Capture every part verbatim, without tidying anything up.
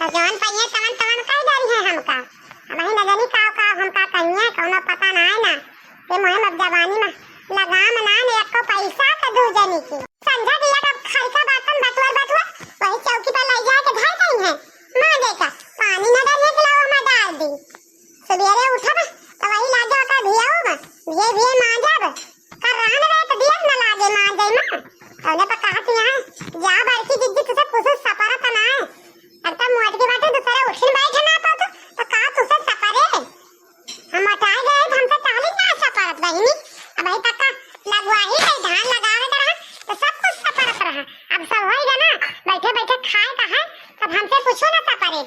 तो जौन पइहें तवन तवन कह डरिहें हमका। अब ही न जानी का का हमका कहिहें, कौनो पता ना है ना। ये मुहे में जवानी में लगाम ना ने एको पैसा के दू जनी की। संझा दिया का खड़का बर्तन बटुअर बटुअर वही चौकी पर ले जाके धर गई है। माँ देखा पानी न डरिए के लाओ मैं डाल दी। सवेरे उठब तो वही लागे ओकर भियाऊ में भिये भिये मांजब। कर रहन रहे तो दियत न लागे मांजे में। तौने पर कहत यहाँ जा बड़की जिज्जी तुझे कुछ सपरत ना है। अब तो मोट के बाटे दूसरे उठिन बैठे ना पातो तो का तुझे सपरे। हम मोटाए गए तो हमसे टहली ना सपरत बहिनी। अब ही तक का लगवाही नहीं धान लगावे के रहा तो सब कुछ सपरत रहा। अब सब होई गया ना बैठे बैठे खाए का है तब हमसे पूछो ना सपरे।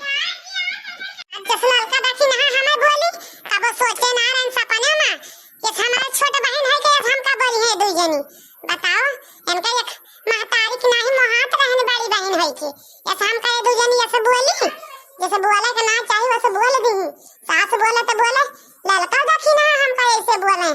अब जस ललका देखी ना हमें बोली तब सोचे ना रहन सपने में कि हमारे छोट बहन है कि हमका बोली है दू जनी। बताओ इनका एक महतारी की नाही मोहात रहन बड़ी बहन है कि यस हमका ये दू जनी यस बोली जैसे बोले के ना चाहिए वैसे बोल दी। सास बोले तो बोले ललका देखी ना हमका ऐसे बोले।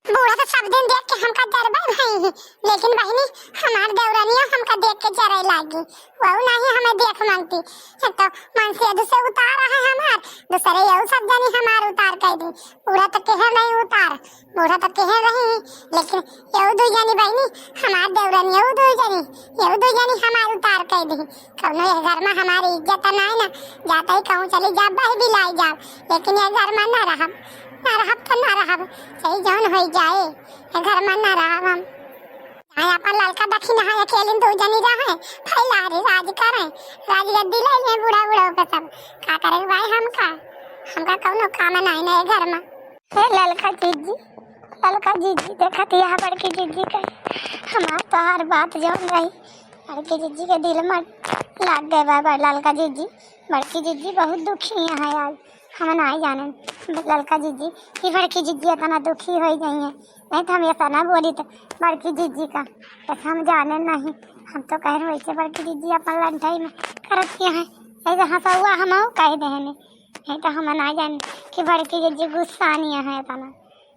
बूढ़ा तो सब दिन देख के हमका डरबे नहीं लेकिन बहनी हमार देवरानिया हमका देख के जरे लागी। वहू नहीं हमें देख मांगती। एक तो मन से अधू से उतार है हमार दूसरे यहू सब जनी हमार उतार कर दी। बूढ़ा तो कहे नहीं उतार बूढ़ा तो कहे रही लेकिन यहू दू जनी बहनी हमार देवरानी यहू दू जनी यहू दू जनी हमार उतार कर दी। कौनो यह घर में हमारी इज्जत ना है ना। जाते ही कहूँ चली जा बह भी लाई जाओ लेकिन यह घर में ना रहब। ना रहब तो ना रहब। सही जौन हो जाए यह घर में ना रहब हम। चाहे अपन ललका दखिन है अकेले दो जनी रहे फैला रे राज करे। राज गद्दी ले लिए बूढ़ा बूढ़ा के सब का करे भाई हमका। हमका कौनो काम नहीं ना ये घर में। हे ललका जिज्जी ललका जिज्जी देखत यहाँ बड़की जिज्जी के हमार तोहार बात जौन रही बड़की जिज्जी के दिल में लाग गए बा। बड़ ललका जिज्जी बड़की जिज्जी बहुत दुखी है आज। हम नहीं जाने ललका जिज्जी कि बड़की जिज्जी इतना दुखी हो गई है। नहीं तो हम ऐसा ना बोली तो बड़की जिज्जी का ऐसा हम जाने नहीं। हम तो कह रहे वैसे बड़की जिज्जी अपन लंठाई में करती हैं। ऐसे हंसा हुआ हम कह देने नहीं तो हम ना जाने कि बड़की जिज्जी गुस्सा नहीं है इतना।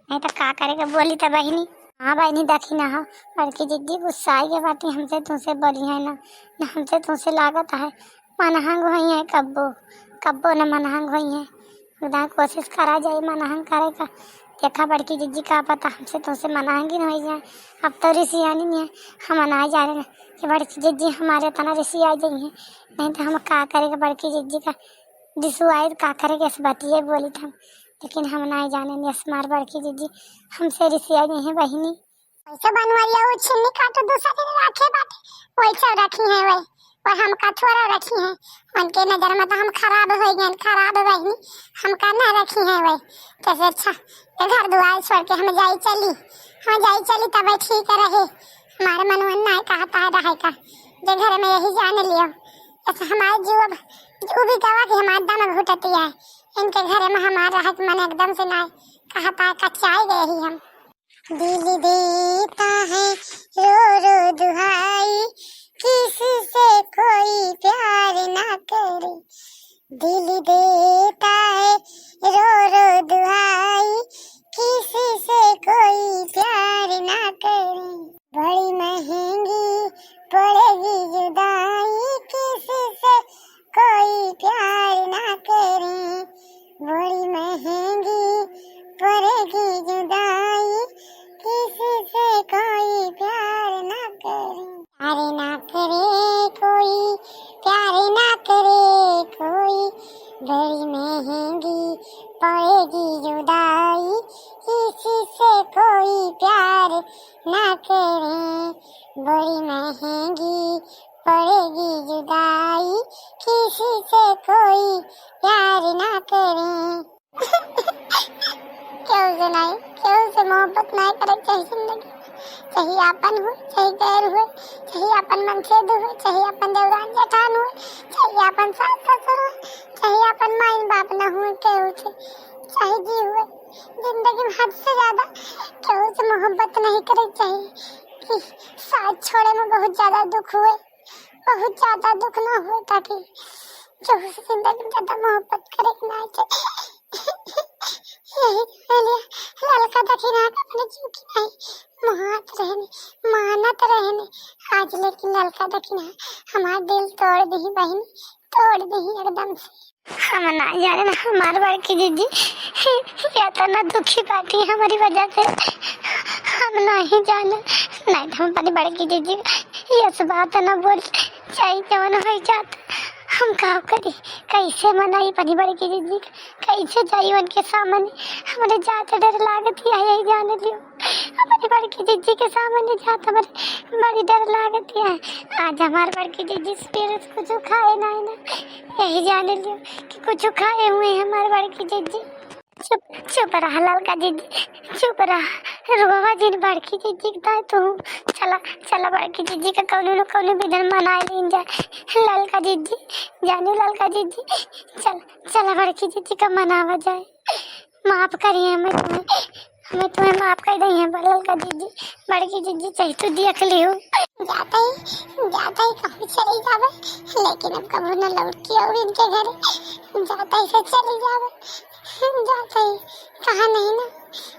नहीं तो का करे के बोली तो बहिनी। हाँ बहिनी देखी ना हो बड़की जिज्जी गुस्साई के बाटी हमसे तुमसे बोली है ना। ना हमसे तुमसे लागत है मनहंग हुई है कब्बो कब्बो न मनहंग हुई है। एकदम कोशिश करा जाए मनहंग करे का। देखा बड़की जिज्जी का पता हमसे तुमसे मनहंग ही नहीं जाए। अब तो रिसियानी नहीं है हम ना जाने कि बड़की जिज्जी हमारे इतना रिसिया जाई है। नहीं तो हम का करे के बड़की जिज्जी का रिसुआई का करे के इस बतिये बोली था। लेकिन हम नहीं जाने यस मार बड़की जिज्जी हमसे रिसिया नहीं है बहिनी। वैसे बनवरिया वो छिन्नी काटो दूसरा दिन रखे बाटे वैसे रखी है वही। और हम कठोरा रखी है उनके नजर में तो हम खराब हो गए खराब बहिनी। हम का ना रखी है वही। जैसे अच्छा ये घर दुआर छोड़ के हम जाई चली। हम जाई चली तब ठीक रहे। हमारे मन मन ना कहता है रहे का जे घर में यही जान लियो। ऐसे हमारे जीव अब जीव भी गवा कि हमारे दम घुटती है। इनके घर में हमारा रहत मन एकदम से ना कहता है कचाई गए ही हम। दिल देता है रो रो दुहाई किससे कोई प्यार ना करे। दिल देता है रो रो दुहाई किससे कोई प्यार ना करे। बड़ी महंगी पड़ेगी जुदाई किससे कोई प्यार ना करे। बड़ी महंगी पड़ेगी जुदाई किससे कोई प्यार ना करे। प्यार ना करे कोई प्यार ना करे कोई। बड़ी महंगी पड़ेगी जुदाई किससे कोई प्यार ना करे। बड़ी महंगी पड़ेगी जुदाई किससे कोई प्यार ना करे। केहू से नहीं केहू से मोहब्बत नहीं करे चाहे जिंदगी में। चाहे आपन हो चाहे गैर हो चाहे आपन मनसेद हो चाहे आपन देवरान जेठान हो चाहे आपन सास ससुर हो चाहे आपन माई बाप न हो केहू से चाहे जी हो। जिंदगी में हद से ज्यादा केहू से मोहब्बत नहीं करे चाहिए कि साथ छोड़े में बहुत ज्यादा दुख हुए। बहुत ज्यादा दुख ना हुए ताकि केहू से जिंदगी में ज्यादा मोहब्बत करे के ना चाहिए। यही के लिए ललका दखिना के अपने जीव की नहीं मुहात रहने मानत रहने। आज लेकिन ललका दखिना हमार दिल तोड़ दी बहिनी। तोड़ दही एकदम से। हम ना जाने ना हमार बड़की जिज्जी, या तो ना दुखी बाटी हमारी वजह से, हम नहीं जाने, नहीं तो हम अपनी बड़की जिज्जी यस बात ना बोल, चाहे जवन हो जात, हम का करी, कैसे मनाई अपनी बड़की जिज्जी का, कैसे जाई उनके सामने, हमारे जात डर लागत है, यही जाने लियो। हमारी बड़की जिज्जी के सामने जात हमारे बड़ी डर लागत है। आज हमार बड़की जिज्जी सवेरे से कुछ खाए नहीं ना, यही जाने लियो कि कुछ खाए हुए हैं हमार बड़की जिज्जी। चुप, चुप रहा ललका जिज्जी, चुप रहा, रोवा जिन बड़की जिज्जी के दाई तू। चला, चला बड़की जिज्जी का कौनो न कौनो विधन मनाए लीन जाए। ललका जिज्जी, जानू ललका जिज्जी, चल, चला बड़की जिज्जी का मनावा जाए। माफ करिए हमें तुम्हें, हमें तुम्हें माफ कर दई है ललका जिज्जी, बड़की जिज्जी चाहे तू देख लियो। जाते ही, जाते ही कहूँ चली जावे, लेकिन अब कबहूँ न लौट के आवे इनके घरे, जाते ही से चली जावे, जाते ही कहा नहीं ना,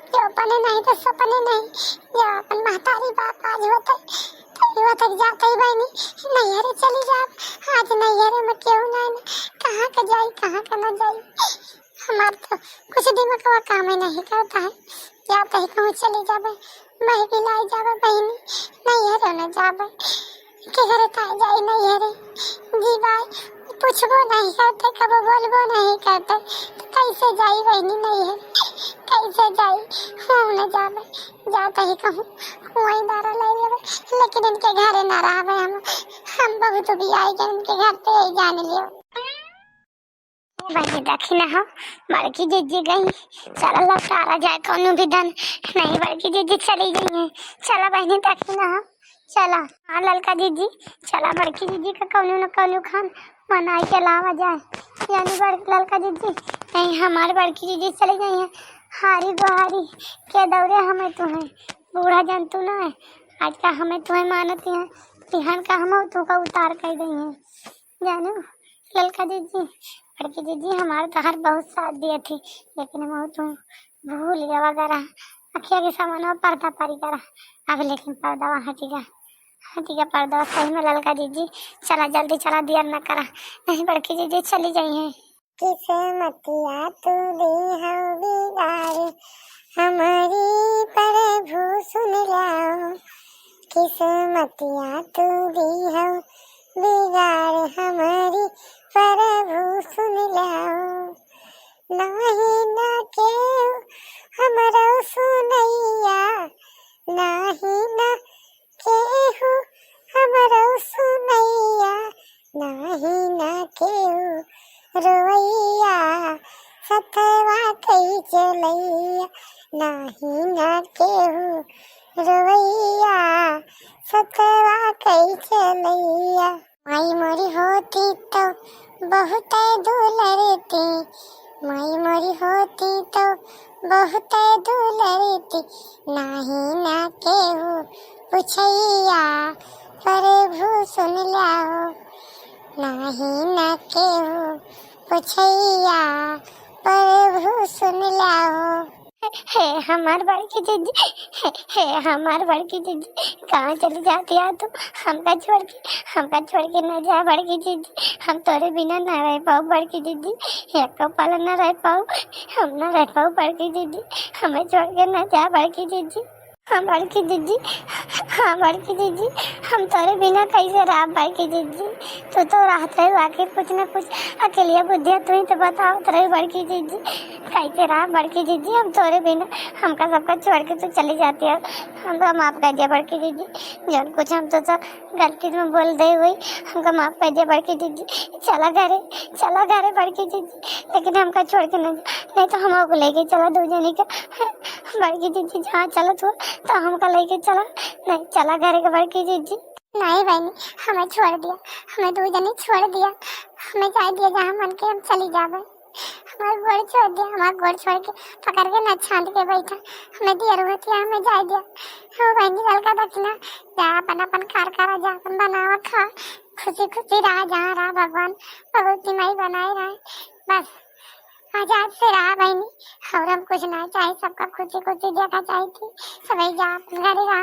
जो अपने नहीं तो सपने नहीं, जो अपन महतारी बाप आज होते, तो युवा तक जाते ही बहनी, नैहरे चली जावे, आज नैहरे में केहू नहीं ना, कहाँ का जाई, कहाँ का ना जाई। हमार तो कुछ दिमागवा काम नहीं करता है। या तो ही कहूँ चली जाबे, मैं भी लाई जाबे बहिनी, नैहरे न जाबे। केहरे ताई जाई नैहरे, जी बाई, पूछबो नहीं करते, कबो बोलबो नहीं करते, तो कैसे जाई बहिनी नैहरे, कैसे जाई? हम न जाबे, जाते ही कहूँ वही बारा ले लेबे, लेकिन इनके घरे न रहबे हम, हम बहुत भी आई गए इनके घर पे, यही जान लियो। ए बहिनी, देखी ना हो, बड़की जिज्जी गई, चला लौटारा जाए कौनो भी दन। नहीं, बड़की जिज्जी चली गई है, चला बहिनी, देखी ना हो, चला। हाँ ललका जिज्जी, चला बड़की जिज्जी का कौनो न कौनो खान मनाई के लावा जाए। यानी बड़ ललका जिज्जी, नहीं, हमार बड़की जिज्जी चली गई है, हारी गुहारी के दौरे हमें तू है, बूढ़ा जंतु ना है, आज का हमें तुम्हें मानती है, बिहान का हम तू का उतार कर गई है। जानू ललका जिज्जी, बड़की जिज्जी हमार तोहार बहुत साथ दिए थी, लेकिन हम तो भूल गया वगैरह, अखिया के सामने पर्दा पारी करा। अब लेकिन पर्दा हटी गा, हटी गा पर्दा सही में ललका जिज्जी। चला जल्दी चला, देर न करा, नहीं बड़की जिज्जी चली जाई है। किस्मतिया तू दी हो बिगाड़ हमारी, प्रभु सुन ल्याओ। किस्मतिया तू दी हो बिगाड़ हमारी, प्रभु सुन ल्याओ। नाही ना केहू हमरो सुनैया, नाही ना केहू हमरो सुनैया, नाही ना केहू रोवैया, सथवा कई चलैया, नाही ना केहू रोवैया, सथवा कई चलैया। माई मोरी होती तो बहुत दुलरती, माई मोरी होती तो बहुत दुलरती, नाही ना केहू पुछैया, प्रभु सुन ल्याओ। नाही ना केहू पुछैया, प्रभु सुन ल्याओ। हे हमार बड़की जिज्जी, हे, हे हमार बड़की जिज्जी, कहाँ चली जाती है तू? हमका छोड़ के, हमका छोड़ के न जा बड़की जिज्जी, हम तोरे बिना न रह पाऊ बड़की जिज्जी, एको पल न रह पाऊ, हम न रह पाऊ बड़की जिज्जी, हमें छोड़ के न जा बड़की जिज्जी। हाँ बड़की जिज्जी, हाँ बड़की जिज्जी, हम तोरे बिना कैसे रह बड़की जिज्जी? तू तो रहत रहे आखिर कुछ न कुछ अकेलिया बुद्धिया तू ही तो बतावत रहे बड़की जिज्जी। कैसे रहा बड़की जिज्जी, हम तोरे बिना, हमका सबका छोड़ के तू चली जाती है। हमका माफ कर दिया बड़की जिज्जी, जौन कुछ हम तो सब गलती में बोल दे हुई, हमका माफ कर दिया बड़की जिज्जी। चला घरे, चला घरे बड़की जिज्जी, लेकिन हमका छोड़ के नहीं, नहीं तो हम को लेके चला दो जने के। बड़की जिज्जी जहाँ चलत हो तो हमका लेके चला, नहीं चला घरे के बड़की जिज्जी। नहीं बहनी, हमें छोड़ दिया, हमें दो जने छोड़ दिया, हमें जाए दिया जहाँ मन के हम चली जाबे। हमार गोड़ छोड़ दिया, हमार गोड़ छोड़ के पकड़ के ना छांद के बैठा, हमें दिया रुहतिया, हमें जाए दिया। हो बहनी ललका दक्षिणा, जा अपन अपन कार करा, जा अपन बनावा खा, खुशी खुशी रहा, जहाँ रहा भगवान भगवती माई बनाए रहे। बस आजाद से रहा बहनी, और हम कुछ ना चाहे, सबका खुशी खुशी देखा चाहे थी, सबै जा अपन घरे रहा,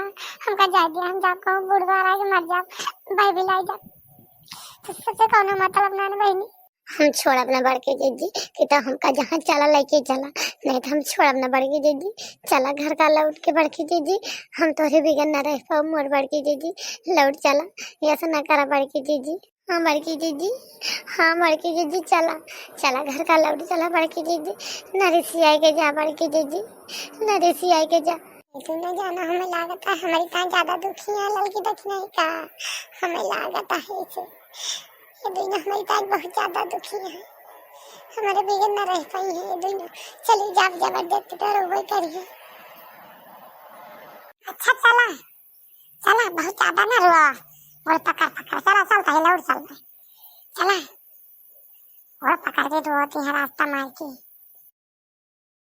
हमका जाए दिया, हम जाब कहूँ बूढ़ बारा के मर जाब, भाई बिलाई जाब। तुझसे कौनो मतलब ना न बहिनी। हम छोड़ब ना बड़की जीजी, कि तो हमका जहाँ चला लइके चला, नहीं तो हम छोड़ब ना बड़की जीजी। चला घर का लौट के बड़की जीजी, हम तोहरे बिगर ना रह पाउब मोर बड़की जीजी, लौट चला, ऐसा ना करा बड़की जीजी। हाँ बड़की जीजी, हाँ बड़की जीजी, चला, चला घर का लौट चला बड़की जीजी, ना रिसियाई के जा बड़की जीजी, ना रिसियाई के जा। तू ना जाना, हमें लागत है हमारी ताई ज्यादा दुखी है ललकी दखिनाई का, हमें लागत है इसे। ये दुइनो हमारी ताई बहुत ज्यादा दुखी है, हमारे बिगर ना रह पाई है ये दुइनो। चली जाब जबरदस्ती तो रोबे करी है। अच्छा चला, चला बहुत ज्यादा ना रोआ, गोड़ पकड़ पकड़, चला चल पहले और चल रहे, चला गोड़ पकड़ के रोती है रास्ता मार के।